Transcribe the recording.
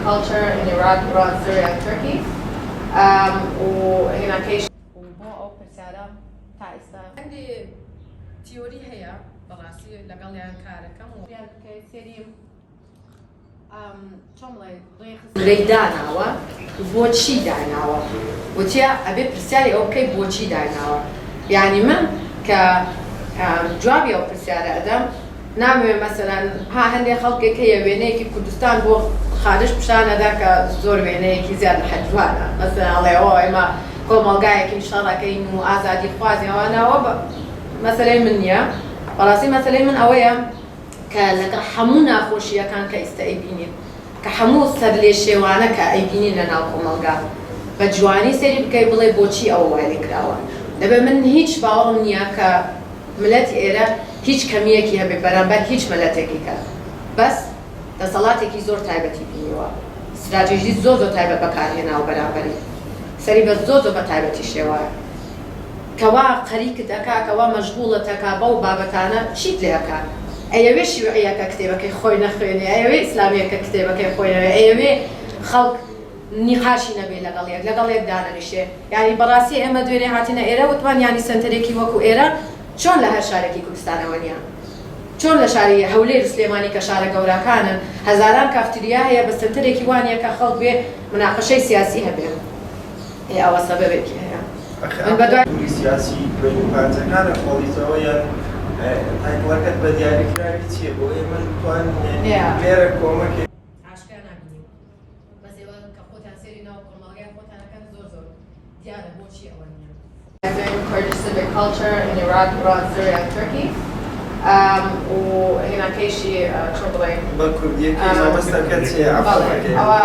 Culture in Iraq, Iran, Syria and Turkey. و هێناکەیش و بۆ ئەو پرسیارە تا ئیستا هەندێ تیۆری هەیە بەڕاستی لەگەڵیان کارەکەم و یان بکەی سێری چۆن بڵێ ڕێی داناوە بۆچی داناوە وتیا ئەبێ پرسیاری ئەو بکەی بۆچی داناوە. یعنی من کە جوابی ئەو پرسیارە ئەدەم، نامەوێ مەسەلەن ها هەندێک خەڵکێک هەیە وێنەیەکی کوردستان بۆ خارج پیشان ئەدا کە زۆر وێنەیەکی زیاد لە حەد جوانە، مەسەلەن ئەڵێ ئەوە ئێمە کۆمەڵگایەکین شەڕەکەین و ئازادی خوازین، ئەوانەوە مەسەلەی من نییە. بەڕاستی مەسەلەی من ئەوەیە کە لەگەڵ هەموو ناخۆشییەکان کە ئیستا ئەیبینین، کە هەموو سەرلێشێوانە کە ئەیبینین لە ناو کۆمەڵگا، بە جوانی سەیری بکەی بڵێ بۆچی ئەوە وای لێ کراوە. دەبێ من هیچ باوەڕم نییە کە ملەتی ئێرە هیچ کەمییەکی هەبێ بەرامبەر هیچ ملەتێکی کە، بەس دەسەڵاتێکی زۆر تایبەتی بینیوە، ستراتیژی زۆر زۆر تایبەت بەکارهێناوە بەرامبەری، سەری بە زۆر زۆر بە تایبەتی شێوایە. کەوا خەریکت ئەکا، کەوا مەشغوڵت ئەکا بەو بابەتانە، چیت لێ ئەکا؟ ئەیەوێ شیوعیەکە کتێبەکەی خۆی نەخوێنێ، ئەیەوێ ئیسلامیەکە کتێبەکەی خۆی نەوێ، ئەیەوێ خەڵک نیقاشی نەبێ لەگەڵ یەک، لەگەڵ یەک دانەنیشێ. یانی بەڕاستی ئێمە دوێنێ هاتینە ئێرە وتمان یانی سەنتەرێکی وەکو ئێرە چۆن لە هەر شارێکی کوردستانەوە نییە؟ چۆن لە شاری هەولێر و سلێمانی کە شارە گەوراکانن هەزاران کافتریا هەیە بە سەنتەرێکی وا نییە کە خەڵک بێ مناقەشەی سیاسی هەبێ؟ ئێ ئەوە سەبەبێکی هەیە. ئەخ من بەدوای. دووری سیاسی بەین پارچەکان ئەکۆڵیتەوە یان title ەکەت بە دیاریکراوی چییە بۆ ئێمەش بتوانین یانی لێرە کۆمەکێک. ئاشکرا نابینین بەس ئێوە کە خۆتان سەیری ناو کۆمەڵگای خۆتان ئەکەن زۆر زۆر دیارە بۆچی ئەوە نییە. Kurdish Civic Culture in Iraq, Iran, Syria and Turkey. و هێناکەیشی چۆن بڵێم بە کوردیەکەی مامەستەکە چییە؟ بەڵێ عەفوو ئەوە.